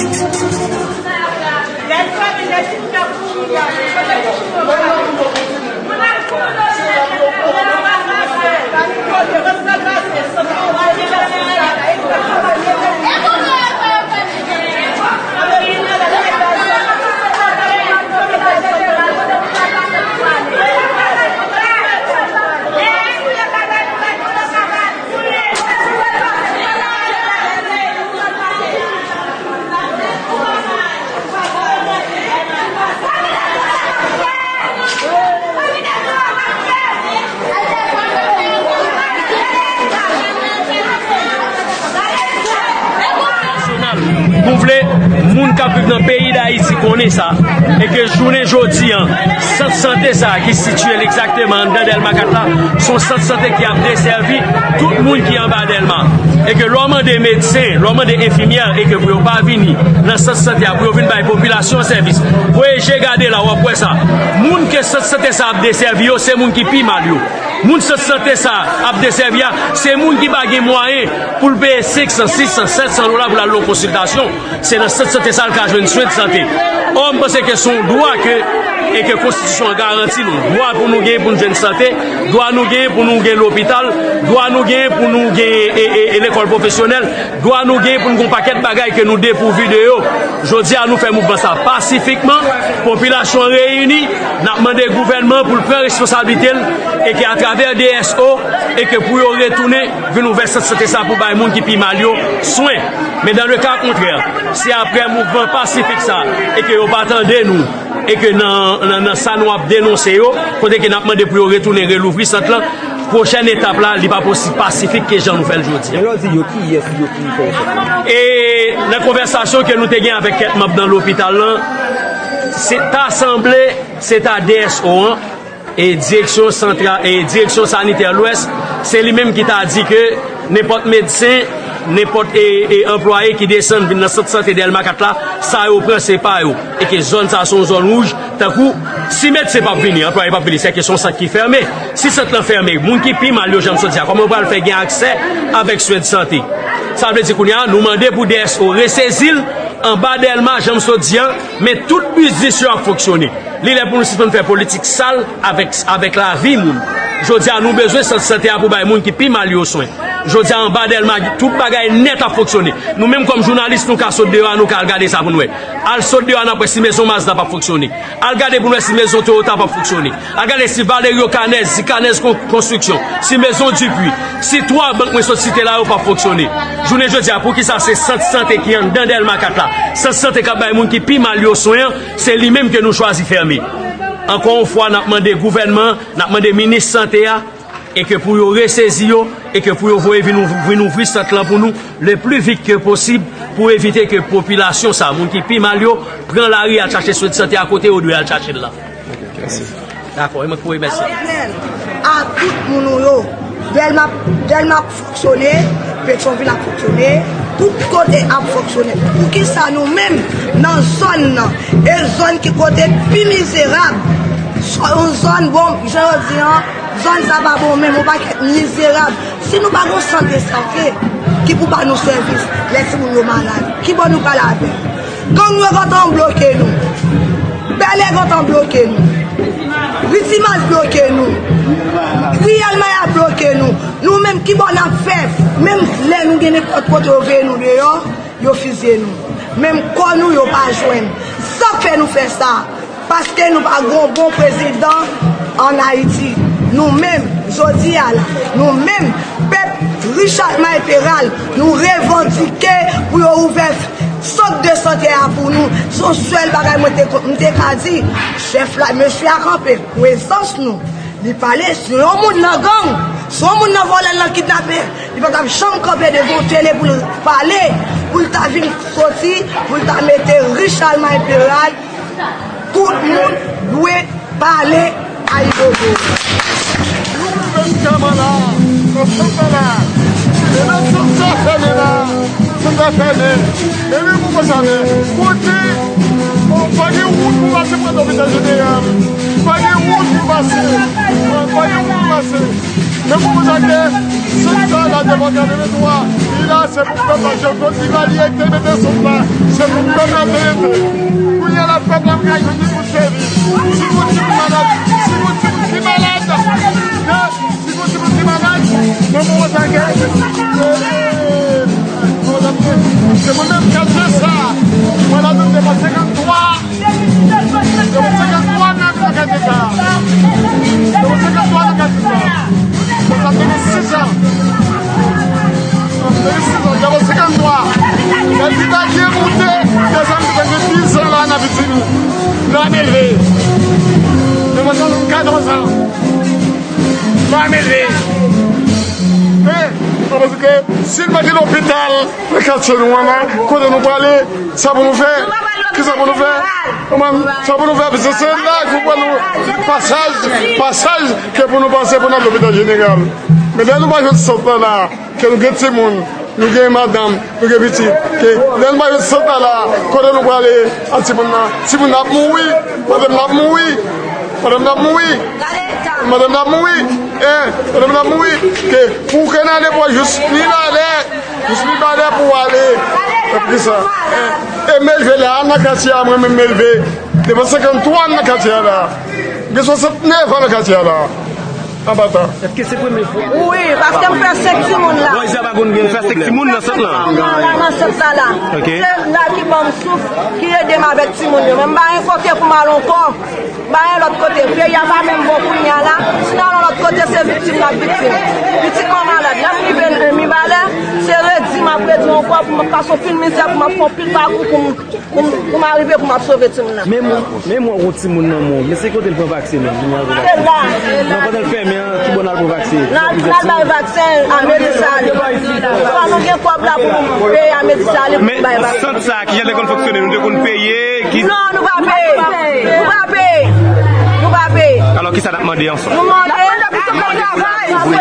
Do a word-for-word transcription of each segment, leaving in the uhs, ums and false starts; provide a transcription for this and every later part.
Nasyonal. Nou vle moun k ap viv nan peyi Dayiti konnen sa, e ke jounen jodi an, sant sante sa a ki sitiye l egzakteman anndan Dèlma kat la, se yon sant sante ki ap desèvi tout moun ki anba Dèlma. E ke lè w mande medsen, lè w mande enfimyè, e ke pou yo pa vini nan sant sante a, pou yo vin bay popilasyon an sèvis. Voye je gade la, w ap wè sa. Moun ke sant sante sa ap desèvi yo, se moun ki pi mal yo. Moun sant sante sa ap desèvi a, se moun ki pa gen mwayen pou l peye senk san, sis san, sèt san dola pou l al nan yon konsiltasyon. Se nan sant sante sa l ka jwenn swen de sante. Ò, m panse ke se yon dwa ke, e ke konstitisyon an garanti nou. Dwa pou nou gen pou nou jwenn sante, dwa nou gen pou nou gen lopital, dwa nou gen pou nou gen, e, e, e lekòl pwofesyonèl, dwa nou gen pou nou gen yon pakèt bagay ke nou depouvi de yo. Jodi a, nou fè mouvman sa pasifikman, popilasyon an reyini, n ap mande gouvènman an pou l pran responsablite l, e ke atravè D S O, e ke pou yo retounen vin ouvè sant sante sa pou bay moun ki pi mal yo swen. Men dans le cas contraire, si aprè mouvman pasifik sa, e ke yo pa tande nou, e ke nan, nan, nan sa nou ap denonse yo, kote ke n ap mande pou yo retounen relouvri sant lan, pwochèn etap la, li pa posib pasifik ke jan nou fè l jodi a. Men lè w di yo, kiyès yo ki fè sa? E nan konvèsasyon ke nou te gen avèk kèk manm nan lopital lan, se ta sanble, se ta D S O an, e direksyon santra-, e direksyon sanitè Lwès, se li menm ki ta di ke nenpòt medsen, nenpòt, e, e anplwaye ki desann vin nan sant sante Dèlma kat la, sa yo pran se pa yo. E ke zòn sa se yon zòn wouj, tankou si medsen p ap vini, anplwaye p ap vini, se ke se yon sant ki fèmen. Si sant lan fèmen, moun ki pi mal yo, jan m sot di a, kòman yo pral fè gen aksè avèk swen de sante? Sa vle di kounye a, nou mande pou D S O resezi l anba Dèlma, jan m sot di a, men tout biznis yo ap fonksyone. Li lè pou nou sispann fè politik sal avèk, avèk lavi moun. Jodi a, nou bezwen sant sante a pou bay moun ki pi mal yo swen. Jodi a, anba Dèlma, tout bagay nèt ap fonksyone. Nou menm kòm jounalis, nou ka sot deyò a, nou ka al gade sa pou n wè. Al sot deyò a, n ap wè si mezon Mazda p ap fonksyone. Al gade pou n wè si mezon Toyota p ap fonksyone. Al gade si Valerio Canez, si Canez Con-, Construction, si mezon Dupuis, si twa bank mwen sot site la yo p ap fonksyone. Jounen jodi a, poukisa se sant sante ki anndan Dèlma kat la, sant sante k ap bay moun ki pi mal yo swen an, se li menm ke nou chwazi fèmen? Ankò yon fwa, n ap mande gouvènman an, n ap mande minis sante a, e ke pou yo resezi yo, e ke pou yo voye vin ouv-, vin ouvri sant lan pou nou le pli vit ke posib, pou evite ke popilasyon sa, moun ki pi mal yo, pran lari al chache swen de sante a kote yo dwe al chache l la. Dakò, e mwen k pou remèsye. Apèl a tout moun ou yo. Dèlma, Dèlma ap fonksyone, Petyonvil ap fonksyone, tout kote ap fonksyone. Poukisa nou menm nan zòn nan, e zòn ki kote pi mizerab, yon zòn, bon, jan yo di an, zòn sa pa bon, men yon pakèt mizerab. Si nou pa gen sant de sante ki pou ba nou sèvis, lè timoun yo malad, ki bò nou pral avè l? Gang yo gentan bloke nou. Bèlè gentan bloke nou. Ri Timas bloke nou. Riyèl Maya bloke nou. Nou menm, ki bò n ap fè? Menm lè nou gen nenpòt kote yo voye nou deyò, yo fizye nou. Menm kò nou, yo pa jwenn. Sa k fè nou fè sa? Paske nou pa gen yon bon prezidan ann Ayiti. Nou menm, jodi a la, nou menm, pèp Richard Mike Peral, nou revandike pou yo ouvè sant de sante a pou nou. Se yon sèl bagay mwen te, m te ka di chèf la, mesye a kanpe, prezans nou. Li pale, se yon moun nan gang, se yon moun nan vòlè, nan kidnapè. Li pa t ap janm kanpe devan yon tele pou l pale, pou l ta vin soti, pou l ta mete Richard Mike Peral. Tout moun dwe pale. Ayibobo. Nou menm ki anba la, nou fèmen la. E nan sant sa fèmen la, sant sa fèmen. E men pou konsa men, kote, bon, pa gen wout pou pase pandan lopital jeneral. Pa gen wout pou pase. Pa gen wout pou pase. Men pou konsa ke sèt sa la, devan gade le twa, li la, se pou pèp la, Jean Claude Duvalier te mete sèt la, se pou pèp la te mete. Kounye a la, pèp la ka jwenn li pou sèvi. Si gon timoun malad, si gon timoun ki malad, ke, si gon timoun ki malad, men pou konsa ke, eh, se mwen menm k ap di sa, mwen la, nou te pa senkant twa. Yo, senkant twa nan, nan katye sa. Yo, senkant twa nan katye sa. Bon, sa te gen sis an. Te gen sis an, yo, senkant twa. Lè Duvalier moute, desann, te gen dis an la nan Pitimi. Nan Melve. Yo, sa gen katòz an. Nan Melve. Men, sa vle di ke si n mete lopital nan katye nou an la, kote nou prale, sa pou nou fè? Kisa pou nou fè? Kòman? Sa pou nou fè? Paske se la ki pou pran nou pasaj, pasaj ke pou nou pase pou n al lopital jeneral. Men lè nou pa jwenn sant lan la, ke nou gen timoun, nou gen madanm, nou gen pitit, ke lè nou pa jwenn sant lan la, kote nou prale ak timoun nan? Timoun nan ap mouri, madanm nan ap mouri, madanm nan ap mouri, madanm nan ap mouri, en, madanm nan ap mouri, ke pou ke n ale pou jis li la lè. Jis li pa lè pou ale. Epi sa. E, e m leve la, nan katye a, mwen menm m leve. Depi senkant twa m nan katye a la. Gen swasantnèf an nan katye a la. An patan. Èske se premye fwa? Wi, paske m fè senk timoun la. Ou fè senk timoun nan sant lan? Nan, la, nan sant la, la. Ok. Se la ki ban m souf, ki ede m avèk timoun yo. Men m pa gen kote pou m al ankò. Ba yon lòt kote. Peyi a pa menm bon kounye a la. Si n al yon lòt kote, se viktim n ap viktim. Pitit mwen malad. Lè m rive, eh, Mibalè, se redi m ap redi ankò pou m pase yon pil mizè, pou m ap fè yon pil pakou pou m, pou m, pou m arive pou m ap sove timoun nan. Men mwen, men mwen, yon timoun nan men w. Men se kote l pran vaksen menm? Se la. Nan pandan l fèmen an, ki bò n al pran vaksen? N al, n al bay vaksen a Medisali. Fò nou gen kòb la pou nou peye a Medisali pou bay vaksen. Men sant sa a, kijan l te konn fonksyone? Nou te konn peye? Ki... Non, nou pa peye. Nou pa peye. Nou pa peye. Alò, kisa n ap mande ansanm? Nou mande pou travay. Pou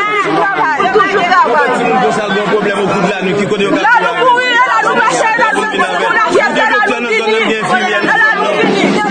toujou travay. Pou toujou travay. Timoun konsa gen yon pwoblèm o kou de la nwit, ki kote yo ka... Lè nou kouri, lè nou mache, lè nou vini, nou la fyète, lè nou vini. Lè nou vini.